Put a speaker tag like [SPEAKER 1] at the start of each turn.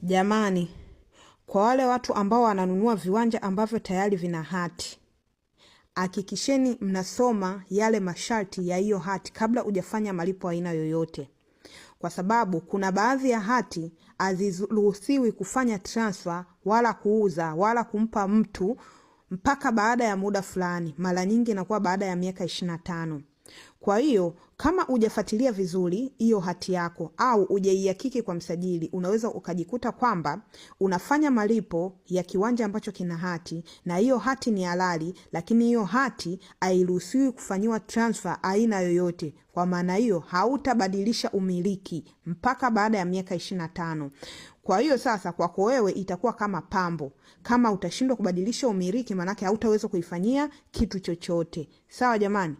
[SPEAKER 1] Jamani, kwa wale watu ambao wananunua viwanja ambavyo tayari vina hati, hakikisheni mnasoma yale masharti ya hiyo hati kabla hujafanya malipo aina yoyote, kwa sababu kuna baadhi ya hati haziruhusiwi kufanya transfer wala kuuza wala kumpa mtu mpaka baada ya muda fulani. Mara nyingi inakuwa baada ya miaka 25. Kwa hiyo kama hujafuatilia vizuri hiyo hati yako au hujaihakiki kwa msajili, unaweza ukajikuta kwamba unafanya malipo ya kiwanja ambacho kina hati na hiyo hati ni halali, lakini hiyo hati hairuhusiwi kufanyiwa transfer aina yoyote. Kwa maana hiyo hautabadilisha umiliki mpaka baada ya miaka 25. Kwa hiyo sasa kwako wewe itakuwa kama pambo. Kama utashindwa kubadilisha umiliki, maanake hautaweza kuifanyia kitu chochote. Sawa jamani?